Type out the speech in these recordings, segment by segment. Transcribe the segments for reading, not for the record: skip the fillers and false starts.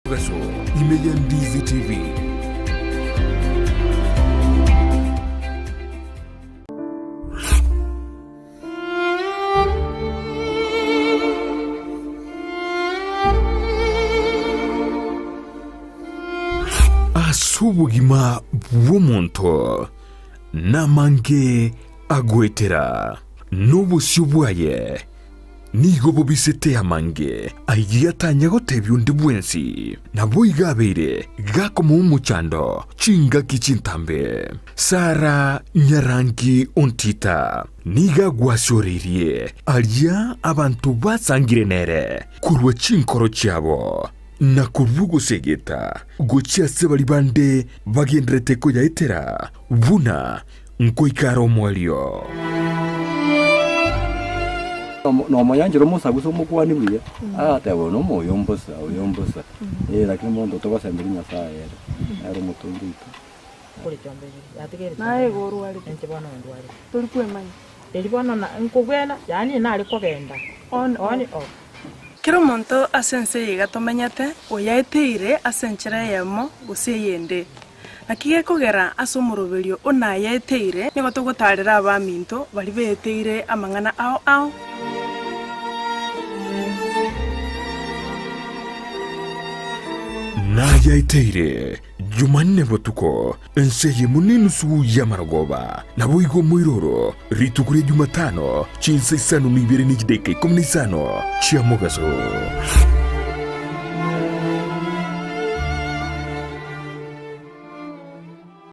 Omogaso ime ya Ndizi TV. Ase obogima bw'omonto namange agoetera, na obosio bwaye nigo bobisete amange ayio atanya gotebia onde bwensi. Naboigo abeire gakomoa omochando chingaki chintambe. Sara nyarangi ontita nigo agwasioreirie aria abanto basangire nere korwa chinkoro chiabo, na korwa ogosegeta gochia ase baria bande bagendererete koyaetera buna nkoika are omoerio. Nomoyanchera omosagusa omokwanie buya, agateba oyo nomoyo mbosa, oyo mbosa, eh lakini monto togosemberia Nyasaye ere, nere omotongi oito. Naye igo orwarete, tori kwemanya. Kera omonto ase ense eye iga tomenyete, oyaeteire ase enchera eyemo gose eyende. Naki gekogera ase omoroberio o nayaeteire, nigo togotaarera abaminto baria beeteire amang'ana ao ao. Nayaeteire Jumanne botuko, ense eyemo nenusu y'amarogoba, naboigo omoiroro, rituko ria Jumatano, chinsa isano na ibere ne chidaeka ikomi na isano chia mogaso.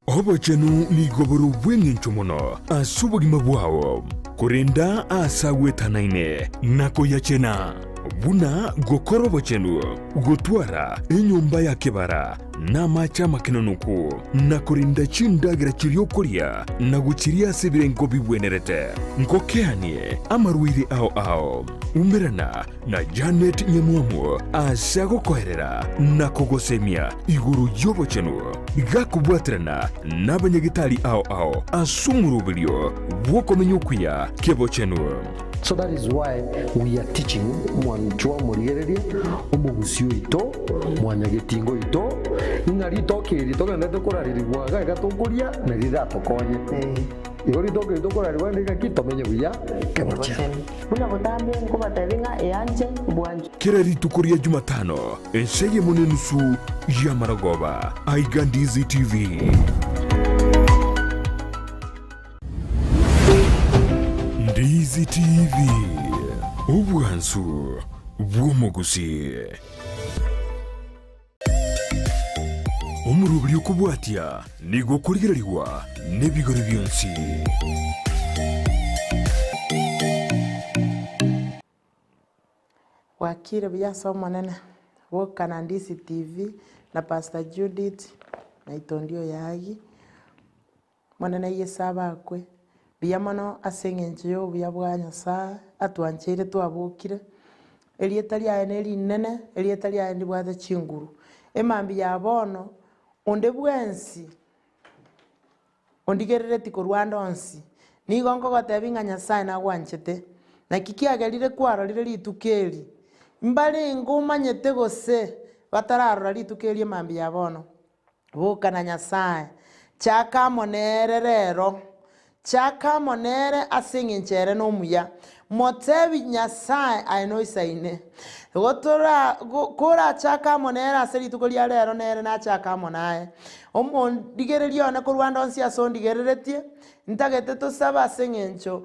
Obochenu nigo bore obw'engencho mono ase obogima bwao, korenda aase agwetanaine na koyachena, buna gokora obochenu, gotwara enyomba ya kebara na amache amakenonoku, na korenda chindagera chiria okoria na gochiria ase ebirengo bigwenerete. Ngokeanie amarwaire ao ao. Umerana na Janet Nyamwamu ase agokoerera na kogosemia igoro y'obochenu, gakobwaterana n'abanyagetari ao ao ase omoroberio bw'okomenya okuya k'ebochenu. So that is why we are teaching mwanchwa omorigereria, omogusii oito, mwanyagetinga oito, ng'a ritoke eri togenderete korarerigwa iga iga tokoria nari riratokonye. Igo ritoke eri tokorarerigwa rinde ng'aki tomenye buya kebochenu. Buna botambe nkobatebia ng'a eanche bwanchwa. Kera rituko ria Jumatano, ensa eyemo nenusu y'amarogoba, aiga Ndizi TV. Ndizi TV, obwansu bw'omogusii. Omorwoberi okobwatia nigo okorigererigwa nebigori bionsi. Bwakire buya ase Omonene, boka na Ndisi TV na Pastor Judith na Itondi Oyagi. Omonene Yeso abakwe buya mono ase eng'encho ya obuya bwa Nyasaye atwancheire twabokire, erieta riaye ne rinene, erieta riaye ndibwate chinguru. Emambia ya bono, onde bwensi ondigerereti korwa ande onsi, nigo nkogotebia ng'a Nyasaye nagwanchete, naki kiagerire kwarorire rituko eri, mbarenge omanyete gose batararora rituko eri emambia ya bono. Boka na Nyasae, chaka amo nere rero, chaka amo nere ase engencho ere nomuya. Motebi Nyasae aye noisaine. Gotora korachake amo nere ase rituko ria rero nere nachake amo naye. Omondigereria one korwa ande onsi ase ondigereretie, ntagete tosabe ase eng'encho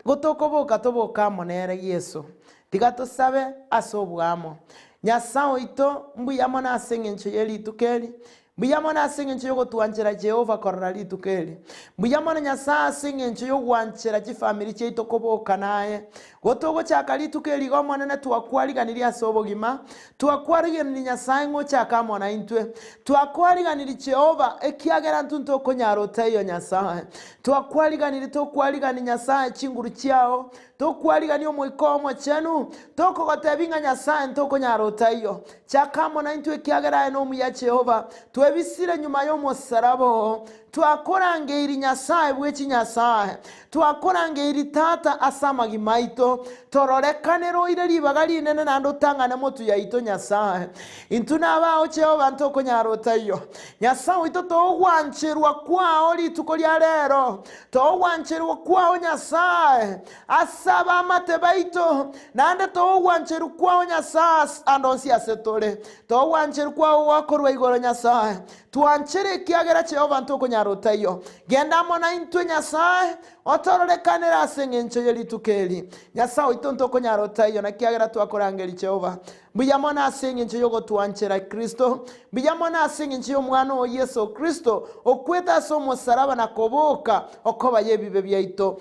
Gotokoboka toboke amo nere Yeso. Tiga tosabe ase oboamo. Nyasae oito, mbuya mono ase engencho ye rituko eri. Mbuya mono ase engencho y'ogotwanchera Jehova korora rituko eri. Mbuya mono Nyasae ase engencho y'ogwanchera chifamiri chiaito koboka naye. Gotogochaka rituko eri iga Omonene twakwariganirie ase obogima, Twakwariganirie Nyasae ng'a ochake amo naintwe. Twakwariganirie Jehova, ekiagera intwe ntokonyara otaiyo Nyasae. Twakwariganirie tokwarigani Nyasae chinguru chiao. Tokwarigania Omoika Omochenu, tokogotebia ng'a Nyasae ntokonyara otaiyo. Chaka amo naintwe ekiagera aye nomuya Jehova, twebisire nyuma y'omosaraba oo. Twakorangeiri Nyasae bwe chinyasae, twakorangeiri Tata ase amagima aito, tororekanere oire ribaga rinene naende otang'ane motu yaito Nyasae. Intwe nabao Jehova ntokonyara otaiyo. Nyasae oito togwancherwa kwao rituko ria rero, togwancherwa kwao Nyasae ase abamate baito, naende togwancherwa kwao Nyasae ase ande onsi ase tore, togwancherwa kwao gwakorwa igoro Nyasae. Twanchere ekiagera Jehova ntokonyara otaiyo. Genda amo naintwe Nyasae, otororekanere ase engencho ye rituko eri. Nyasae oito ntokonyara otaiyo, na kiagera twakorangeria Jehova. Mbuya mono ase engencho y'ogotwanchera Kristo. Mbuya mono ase engencho y'Omwana oo Yeso Kristo, okwete ase omosaraba na koboka okoba y'ebibe biaito.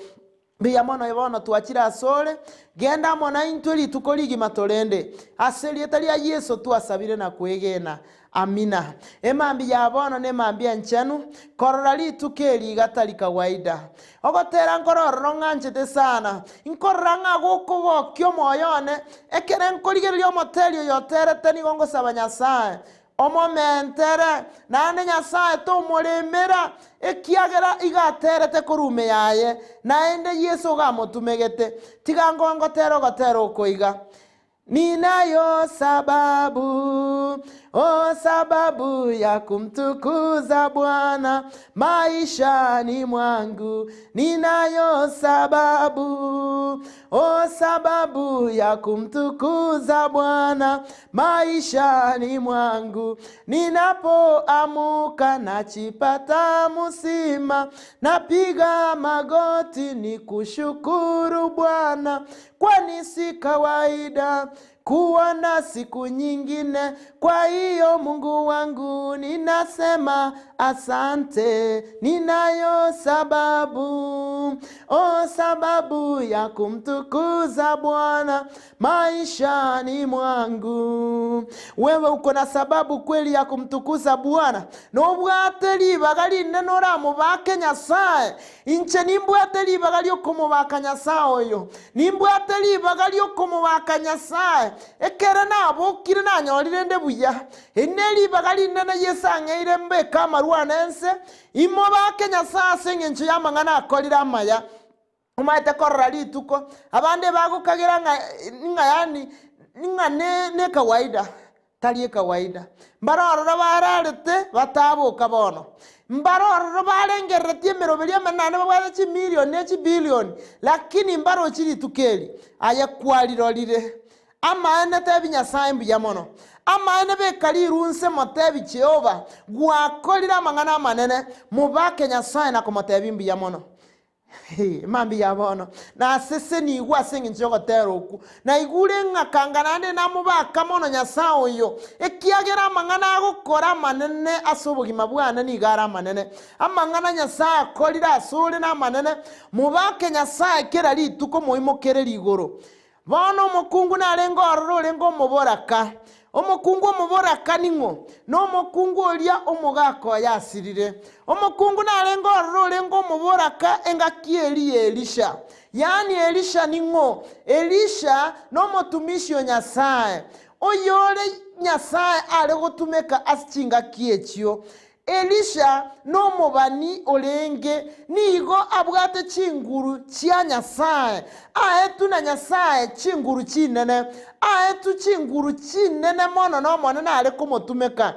Mbuya mono bono twachire asore, genda amo naintwe rituko rigima torende. Ase erieta ria Yeso twasabire na kwegena. Amina. Emambia ya bono nemambia enchenu, korora rituko eri iga tari kawaida. Ogotera nkore ororo ng'anchete sana, nkorora ng'a gokogokia omoyo one, ekere nkorigereria omoteri oyo oterete nigo ngosaba Nyasae, Omomentere, naende Nyasae tomoremera, ekiagera iga aterete korwa ime yaye, naende Yeso iga amotumegete. Tiga ngongotere ogotera oko iga, Ninayo sababu, oh sababu ya kumtukuza Bwana maishani mwangu, ninayo sababu, oh sababu ya kumtukuza Bwana maishani mwangu, ninapoamuka nachipata musima, napiga magoti ni kushukuru Bwana, kwani si kawaida kuwa na siku nyingine. Kwa hiyo Mungu wangu ninasema asante, ninayo sababu, o sababu ya kumtukuza Bwana maishani mwangu. Wewe uko na sababu kweli ya kumtukuza Bwana, nobwate ribaga rinene oramobake Nyasae. Inche nimbwate ribaga ri'okomobaka Nyasae oyo, nimbwate ribaga ri'okomobaka Nyasae, ekere nabokire nanyorire nde buya. Eri neribaga rinene Yeso ang'eire mbeke amarwa ane ense, imobake Nyasae ase engencho y'amang'ana akorire amaya. Omanyete korora rituko, abande bagokagera ng'a ng'a yaani ng'a ne ne ekawaida, tari ekawaida. Mbare ororo bararete bataboka bono, mbare ororo barengereretie emeroberio emenene naende babwate chimilion ne chibillion, lakini mbarochi rituko eri, aye kwarirorire. Amaene tebi Nyasae mbuya mono, amaene beka riru nse motebi Jehova, gwakorire amang'ana amanene, mobake Nyasae na komotebi mbuya mono. Mambia ya bono nasesenigwe ase engencho y'ogotera okwo, naigure ng'a kanga naende namobaka mono Nyasae oyo, ekiagera amang'ana agokora amanene ase obogima bwane nigo are amanene. Amang'ana Nyasae akorire asore namanene, mobake Nyasae kera rituko moimokereri igoro. Bono omokungu narenge ororo orenge omoboraka. Omokungu omoboraka ning'o? Nomokungu oria omogaka oye asirire. Omokungu narenge ororo orenge omoboraka engaki eria y'Elisha. Yaani Elisha ning'o? Elisha nomotumishi o Nyasae, oyore Nyasae are gotumeka ase chingaki echio. Elisha nomobani orenge, nigo abwate chinguru chia Nyasae, aetwe na Nyasae chinguru chinene, aetwe chinguru chinene mono n'Omonene are komotumeka.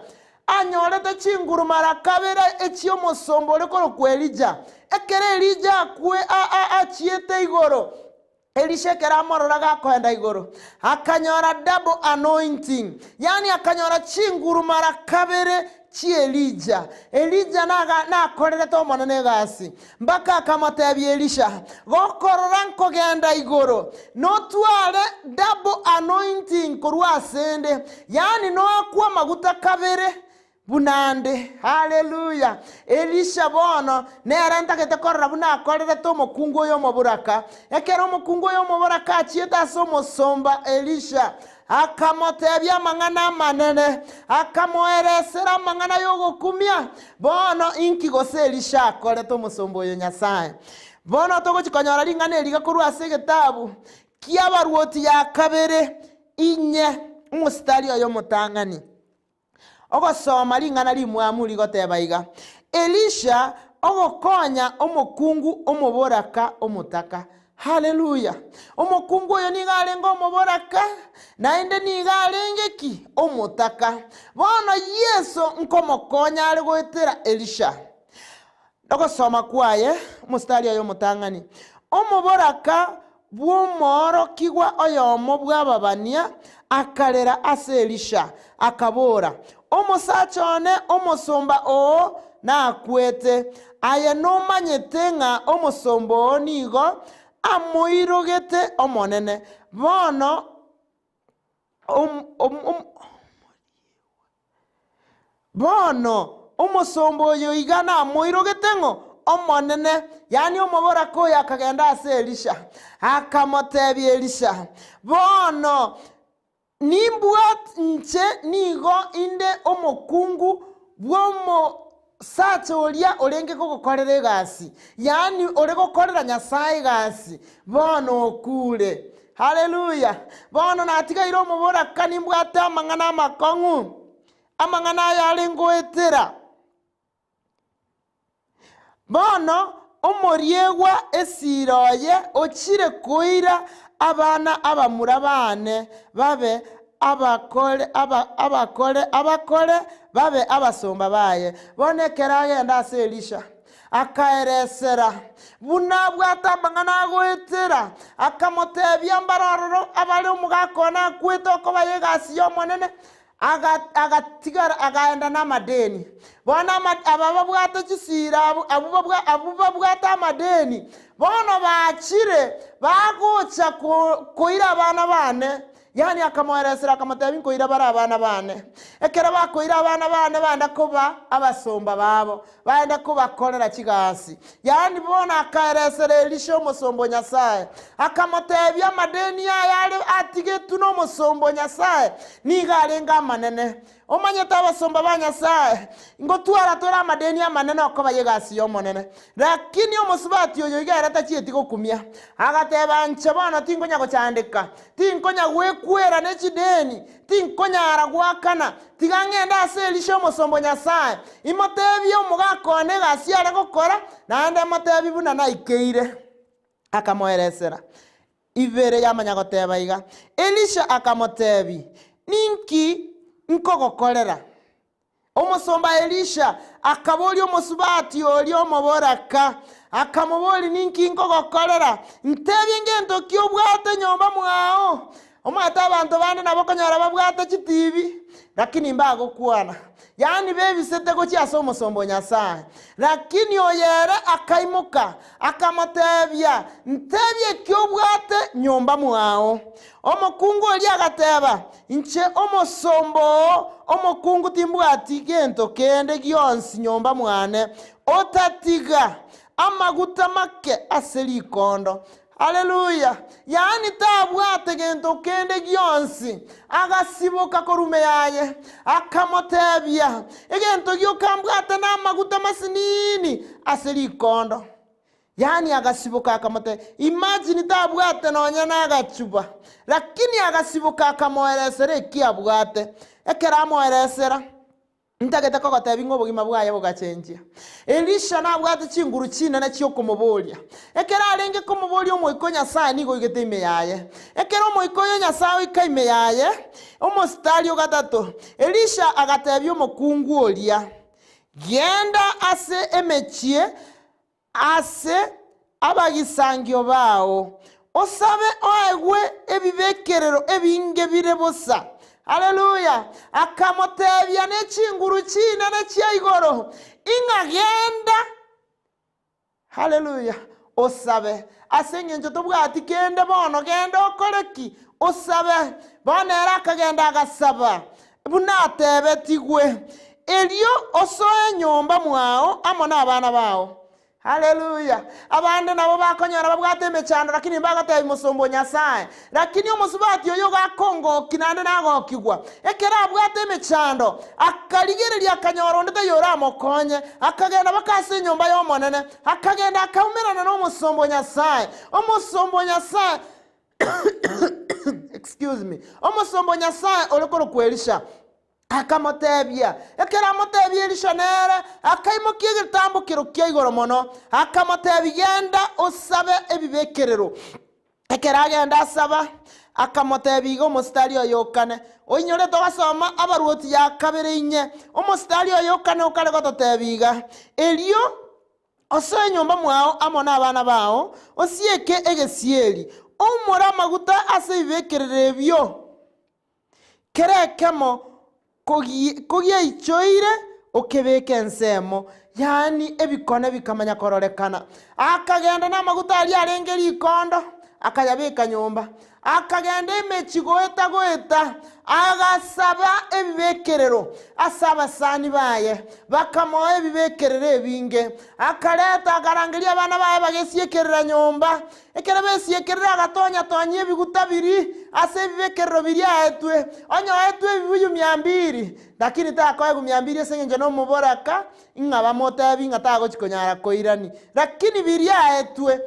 Anyorete chinguru mara kabere echi'omosomba ore korokwa Elija. Ekero Elija akwe achiete igoro, Elisha ekero amorora gakoenda igoro, akanyora double anointing, yaani akanyora chinguru mara kabere chi'Elija. Elija naga nakorerete Omonene egasi, mpaka akamotebia Elisha, Gokorora nkogenda igoro, notware double anointing korwa asende, yaani noakwe amaguta kabere Buna ande. Haleluya! Elisha bono nere ntagete korora buna akorerete omokungu oyo omoboraka. Ekero omokungu oyo omoboraka achiete ase omosomba Elisha, akamotebia amang'ana amanene, akamoeresera amang'ana y'ogokumia. Bono inki gose Elisha akorete omosomba oyo Nyasae? Bono togochia konyora ring'ana eri iga korwa ase egetabu ki'Abaruoti ya kabere inye, omositari oye omotang'ani. Ogosoma ring'ana rimwamu rigoteba iga, Elisha ogokonya omokungu omoboraka omotaka. Haleluya! Omokungu oyo nigo arenge omoboraka, naende nigo arenge ki? Omotaka. Bono Yeso nkomokonya are goetera Elisha. Ogosoma kwaye, omositari oye omotang'ani, Omoboraka bw'omoorokigwa oyomo bw'ababania akarera ase Elisha, akabora, Omosacha one, omosomba oo, nakwete. Aye nomanyete ng'a omosomba oo nigo amoirogete Omonene. Bono Bono omosomba oyo iga namoirogete ng'o? Omonene, yaani omoboraka oyo akagenda ase Elisha, akamotebia Elisha, Bono nimbwat inche nigo inde omokungu bw'omosacha oria orenge kogokorera egasi, yaani ore gokorera Nyasae egasi, bono okure. Haleluya! Bono natigaire omoboraka nimbwate amang'ana amakong'u, amang'ana aya are ngoetera. Bono omoriegwa esiira oye ochire koira abana abamura baane babe abakore aba abakore abakore babe abasomba baye. Bono ekero agenda ase Elisha, akaeresera buna abwate amang'ana agoetera, akamotebia mbare ororo abare omogaka one akwete okoba egasi y'Omonene, Aga, agatigara akaenda namadeni. Bono ama, aba babwate chisiira abwo, abwo babwa, abwo babwate amadeni, bono bachire bagocha ko, koira abana bane. Yaani akamoeresera akamotebia nkoira bare abana bane. Ekero bakoira abana bane baenda koba abasomba babo, baenda kobakorera chigasi. Yaani bono akaeresera Elisha omosomba o Nyasae, akamotebia amadeni aye are atigetwe nomosomba o Nyasae nigo arenge amanene. Omanyete abasomba ba Nyasae, ngotwara tore amadeni amanene okoba y'egasi y'Omonene. Lakini omosubati oyo iga ere tachieti gokumia, agateba, Inche bono tinkonya gochandeka, tinkonya gwekwera ne chideni, Tinkonyara goakana, tiga ng'ende ase Elisha omosomba o Nyasae, imotebie omogaka one egasi are gokora, naende motebie buna naikeire. Akamoeresera. Ibere yamanya goteba iga. Elisha akamotebia, Ninki nkogokorera? Omosomba Elisha akaboria omosubati oria omoboraka, akamoboria, Ninki nkogokorera? Ntebie ngento ki obwate nyomba mwao? Omanyete abanto bande nabo okonyora babwate chitibi, lakini mbagokwana, yaani bebisete gochia ase omosomba o Nyasae. Lakini oyo ere akaimoka, akamotebia, Ntebie eki obwate nyomba mwao. Omokungu oria agateba, Inche omosomba oo omokungu timbwati gento kende gionsi nyomba mwane, otatiga amaguta make ase rikondo. Haleluya! Yaani tabwate gento kende gionsi. Agasiboka korwa ime yaye, akamotebia, Egento gioka mbwate namaguta masinini ase rikondo. Yaani agasiboka akamotebia, imagine tabwate nonya nagachuba, lakini agasiboka akamoeresera eki abwate. Ekero amoeresera, ntagete kogotebia ng'a obogima bwaye bogachenchia. Elisha nabwate chinguru chinene chiokomoboria. Ekero arenge komoboria Omoika o Nyasae nigo oigete ime yaye. Ekero Omoika oyo o Nyasae oika ime yaye, omositari o gatato, Elisha agatebia omokungu oria, Genda ase emechie Ase abagisangio bao, osabe oegwe ebibekerero ebinge bire bosa. Haleluya! Akamotebia ne chinguru chinene chia igoro, ing'a genda, haleluya, osabe. Ase engencho tobwati kende bono, genda okore ki? Osabe. Bono ere akagenda agasaba, buna atebetigwe. Erio osoe nyomba mwao amo nabana bao. Haleluya! Abande nabo bakonyora babwate emechando lakini mbagotebi mosomba o Nyasae. Lakini omosubati oyo iga akongoki naende nagokigwa. Ekero abwate emechando, akarigereria akanyora onde taiyo oramokonye, akagenda mpaka ase enyomba y'Omonene, akagenda akaumerana nomosomba o Nyasae. Omosomba o Nyasae excuse me, omosomba o Nyasae ore korokwa Elisha. Akamotebia, ekero amotebia Elisha nere akaimokia egetambokero kia igoro mono, akamotebia, Genda osabe ebibekerero. Ekero agenda asaba, akamotebia iga omositari oye okane, Oinyore togasoma abaruoti ya kabere inye, omositari oye okane okare gototebia iga, Erio osoe nyomba mwao amo nabana bao, osieke egesieri, oumore amaguta ase ebibekerero ebio. Kera ekemo kogiaichoire okebeka ensemo, yaani ebikone bikamanya kororekana. Akagenda namaguta aria arenge rikondo, akayabeka nyomba. Akagenda emechie goeta goeta, agasaba ebibekerero ase abasani baye, bakamoa ebibekerero ebinge. Akareta akarangeria abana baye bagesiekerera nyomba. Ekero besiekerire agatonya-tonyia ebiguta biria ase ebibekerero biria aetwe, onye oetwe ebibuyu miambiri, lakini takoegwa miambiri ase engencho nomoboraka, ng'a bamotebi ng'a tagochi konyara koirani. Lakini biria aetwe,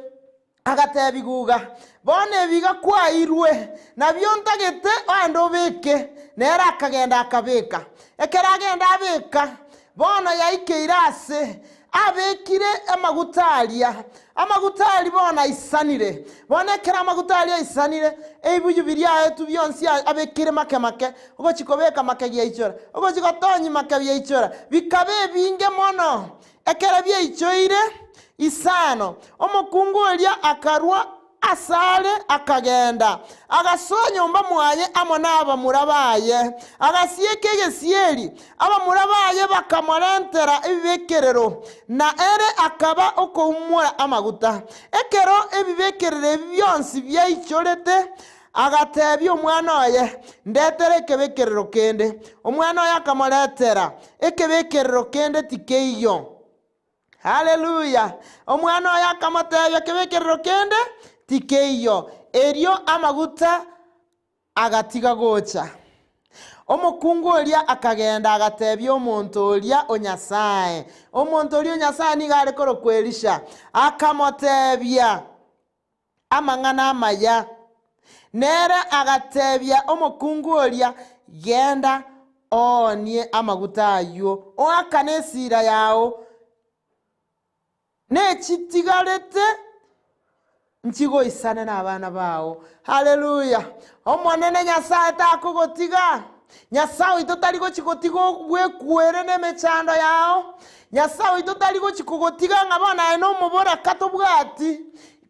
agatebigwa iga, Bono ebi iga kwairwe, nabio ntagete oende obeke. Nere akagenda akabeka. Ekero agenda abeka, bono yaikeire aase Abekire amaguta aria, amaguta aria bono aisanire. Bono ekero amaguta aria aisanire, ebibuyu biria aetwe bionsi abekire make make, ogochia kobeka make giaichora, ogochia gotonyia make biaichora, bikaba ebinge mono. Ekero biaichoire isano, omokungu oria akarua Asare akagenda, agasoa nyomba mwaye amo nabamura baye, agasieka egesieri. Abamura baye bakamorentera ebibekerero, na ere akaba okoumora amaguta. Ekero ebibekerero ebi bionsi biaichorete, agatebia omwana oye, Ndetere ekebekerero kende. Omwana oye akamoretera, ekebekerero kende tikeiyo. Haleluya! Omwana oye akamotebia, Kebekerero kende tikeiyo. Erio amaguta agatiga gocha. Omokungu oria akagenda agatebia omonto oria o Nyasae. Omonto oria o Nyasae nigo are korokwa Elisha. Akamotebia amang'ana amaya. Nere agatebia omokungu oria, Genda oonie amaguta ayio, oakane esira yao, nechitigarete nchigoisane nabana bao. Haleluya! Omonene Nyasae takogotiga. Nyasae oito tari gochi gotiga bwekuere nemechando yao. Nyasae oito tari gochi kogotiga ng'a bono aye nomoboraka tobwati.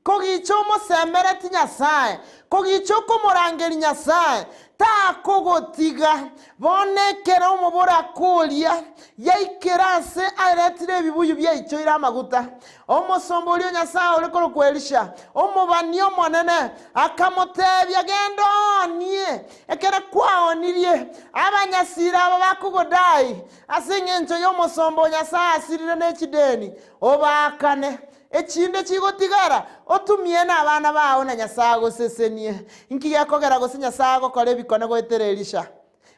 Kogicha omosemereti Nyasae, kogicha okomorangeria Nyasae, takogotiga. Bono ekero omoboraka oria yaikire ase aretire ebibuyu biaichoire amaguta, omosomba oria o Nyasae ore korokwa Elisha, omobani omonene, akamotebia, Genda oonie. Ekero kwaonirie, abanyasira aba bakogodai ase engencho y'omosomba o Nyasae asirire ne chideni, obaakane. Echinde chigotigara, otumie nabana bao na Nyasae agosesenie. Inki gekogera gose Nyasae agokora ebikone goetera Elisha?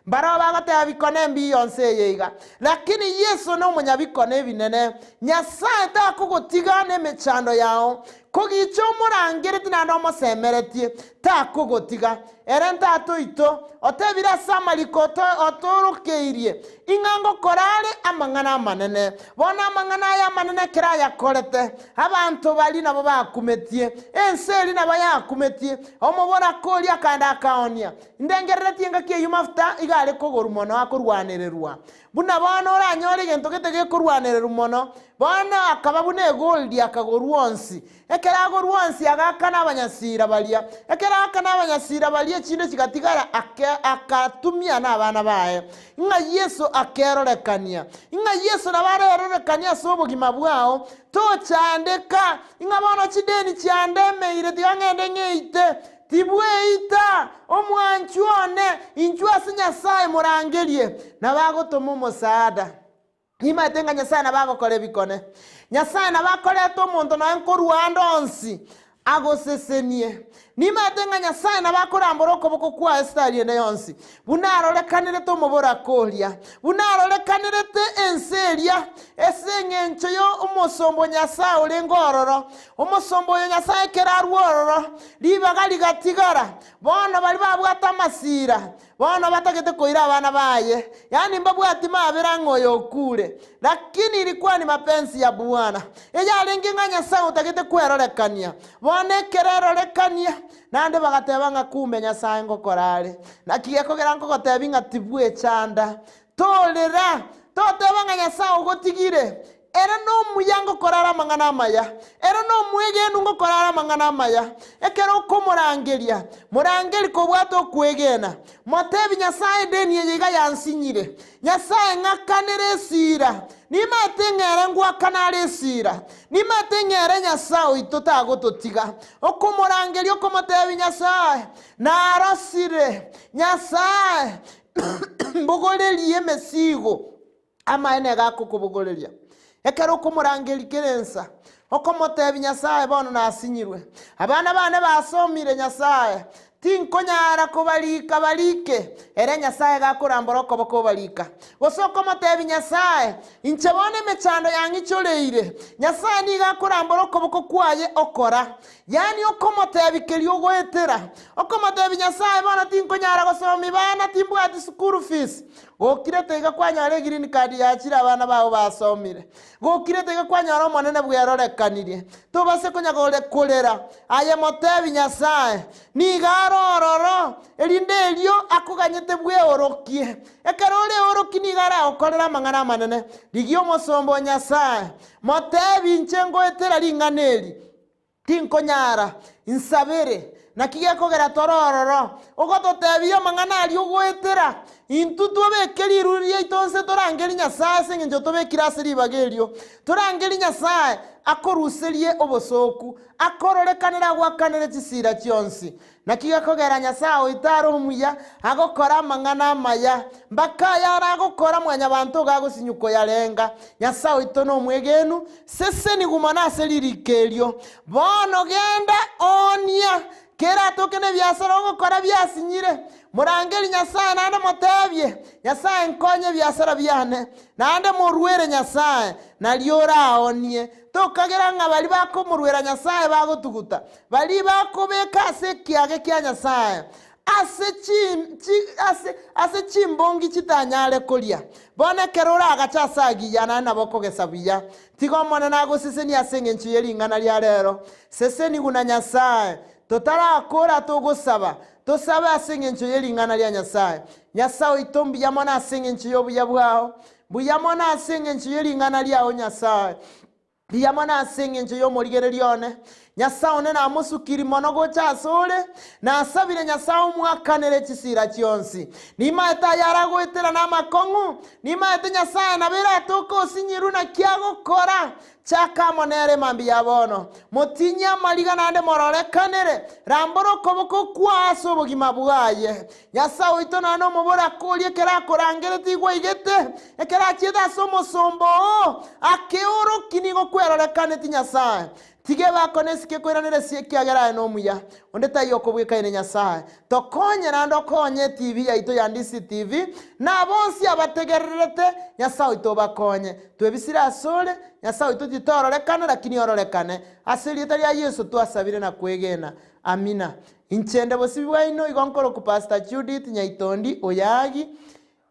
Mbarao bagoteba bikone mbiya onse eye iga. Lakini Yeso nomonyabikone ebinene. Nyasae takogotiga nemechando yao. Kogicha omorangeretie naende omosemeretie, takogotiga. Ere Tata oito, otebire ase amariko otoorokeirie, ing'a ngokora are amang'ana amanene. Bono amang'ana aya amanene ekero ayakorete, abanto baria nabo bakumetie, ense eria nabo yakumetie. Omoboraka oria akaenda akaoonia. Ndengereretie engaki eyio mafuta iga are kogorwa mono akorwanererwa. Buna bono oranyore egento gete gekorwanererwa mono. Bono akaba buna egoldi akagorwa onsi. Ekero agorwa onsi agaakana abanyasiira baria. Ekero aakana abanyasiira baria echinde chigatigara ake, akatumia nabana baye. Ng'a Yeso akerorekania. Ng'a Yeso nabo arerorekanie ase obogima bwao. Tochandeka, ng'a bono chideni chiandemeire tiga ng'ende ng'eite. Tibweita, omwanchwa one, inchuo ase Nyasae morangerie, nabo agotoma omosaada. Nimaete ng'a Nyasae nabo agokora ebikone. Nyasae nabo akoreta omonto nonya nkorwa ande onsi agosesenie. Nimaete ng'a Nyasae nabo akorambora okoboko kwaye esitari ende yonsi, buna arorekanirete omoboraka oria, buna arorekanirete ense eria, ase eng'encho y'omosomba o Nyasae orenge ororo. Omosomba oyo Nyasae ekero arwe ororo, ribaga rigatigara. Bono baria babwate amasira, Bono batagete koira abana baye, yaani mbabwati mabera ng'a oyo okure. Lakini ilikuwa ni mapenzi ya Bwana, eyarenge ng'a Nyasae otagete kwerorekania. Bono ekero erorekania, naende bagateba ng'a kumbe Nyasae ngokora are. Naki gekogera nkogotebia ng'a tibwechanda, torera, toteba ng'a Nyasae ogotigire, Ere nomuya ngokora are amang'ana amaya, ere nomwegenu ngokora are amang'ana amaya. Ekero okomorangeria, morangerie kobwate okwegena. Motebi Nyasae edeni eye iga yansinyire. Nyasae ng'akanere esira. Nimaete ng'a ere ngoakana are esira. Nimaete ng'a ere Nyasae oito tagototiga. Okomorangeria okomotebi Nyasae, narosire. Nyasae, mbogorerie emesigo. Amaene iga akokobogoreria. Ekero okomorangeria kera ensa, okomotebia Nyasae bono nasinyirwe, abana bane basomire Nyasae, tinkonyara kobarika barike, ere Nyasae iga akorambora okoboko obarika. Gose okomotebia Nyasae, inche bono emechando yang'ichoreire, Nyasae nigo akorambora okoboko kwaye okora. Yaani okomotebia keria ogoetera, okomotebia Nyasae bono tinkonyara gosomia bana, timbwati school fees, Gokirete iga kwanyora egreen card yachire abana bao basomire. Gokirete iga kwanyora Omonene bwerorekanirie. Tobase konya korera, aye motebi Nyasae, nigo are ororo, erinde erio akoganyete bweorokie. Ekero oreorokie nigo aragokorere amang'ana amanene. Rigia omosomba o Nyasae, motebi inche ngoetera ring'ana eri. Tinkonyara, insabere. Naki gekogera tore ororo, ogototebia amang'ana aria ogoetera? Intwe twabeke riruri riaito nse torangerie Nyasae ase engencho tobekire ase ribaga erio. Torangerie Nyasae akoruserie obosooku, akororekanere agoakanere chisiira chionsi. Naki gekogera Nyasae oito are omuya, agokora amang'ana amaya, mpaka ayare agokora mwanyabanto iga agosinywa koyarenga. Nyasae oito nomwegenu, sesenigwa mono ase ririko erio. Bono genda, oonia, keratoke nebiasara ogokora biasinyire. Morangerie Nyasae naende motebie, Nyasae nkonye ebiasara biane, naende moruere Nyasae, nario oraoonie. Tokagera ng'a baria bakomoruera Nyasae bagotuguta, Baria bakobeka ase ekiage kia Nyasae, ase chi, chi, ase, ase chimbongi chitanyare koria. Bono ekero oragache ase agiya, naende nabo okogesa buya. Tiga Omonene agosesenie ase engencho ye ring'ana ria rero. Sesenigwa na Nyasae. Totarakora togosaba, tosabe ase engencho ye ring'ana ria Nyasae. Nyasae oito mbuya mono ase engencho y'obuya bwao. Mbuya mono ase engencho ye ring'ana riao Nyasae. Mbuya mono ase engencho y'omorigereria one. Nyasae one namosukiri mono gocha asore, nasabire Nyasae omwakanere chisiira chionsi. Nimaete ayare agoetera namakong'u, nimaete Nyasae nabo eratoke osinyirwe naki agokora. Chaka amo nere mambia ya bono, motinyie amariga naende mororekanere, rambora okoboko kwao ase obogima bwaye. Nyasae oito naende omoboraka oria ekero akorangeretie igwa aigete, ekero achiete ase omosomba oo, akeorokia nigo kwerorekaneti Nyasae. Tiga ebako na esike ekoiranera esie ekiagera aye nomuya, onde taiyo okobwekaine Nyasae. Tokonye naende okonye etibi yaito ya Ndisi TV, na bonsi abategererete, Nyasae oito obakonye. Twebisire asore, Nyasae oito titororekana lakini ororekane. Ase erieta ria Yeso twasabire na kwegena. Amina. Inche nde bosibi bwaino igo nkorokwa Pastor Judith Nyaitondi Oyagi,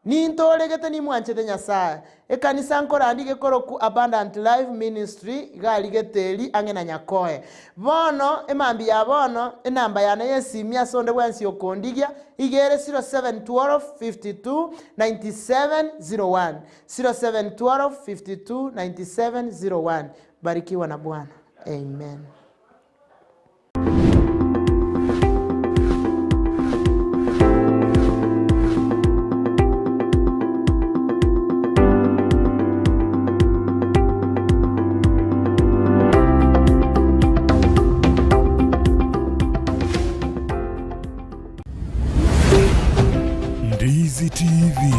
nintoregete nimwanchete Nyasae. Ekanisa nkorandi iga ekorokwa Abundant Life Ministry iga aria Geteri ang'e na Nyakoe. Bono emambia ya bono enamba yane yesimi ase onde bwensi okondigia iga ere 0712 52 97 01, 0712 52 97 01. Barikiwa na Bwana. Amen. Ndizi TV,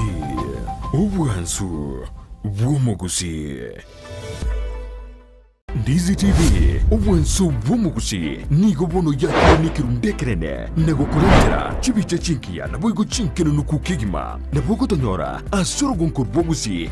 obwansu. bw'omogusii. Ndizi TV, obwanso bw'omogusii, nigo bono yakire nekerundu ekenene na gokorentera chibicha chingiya naboigo chinkenenuku kegima. Nabo ogotonyora ase orogonko rw'ogusii.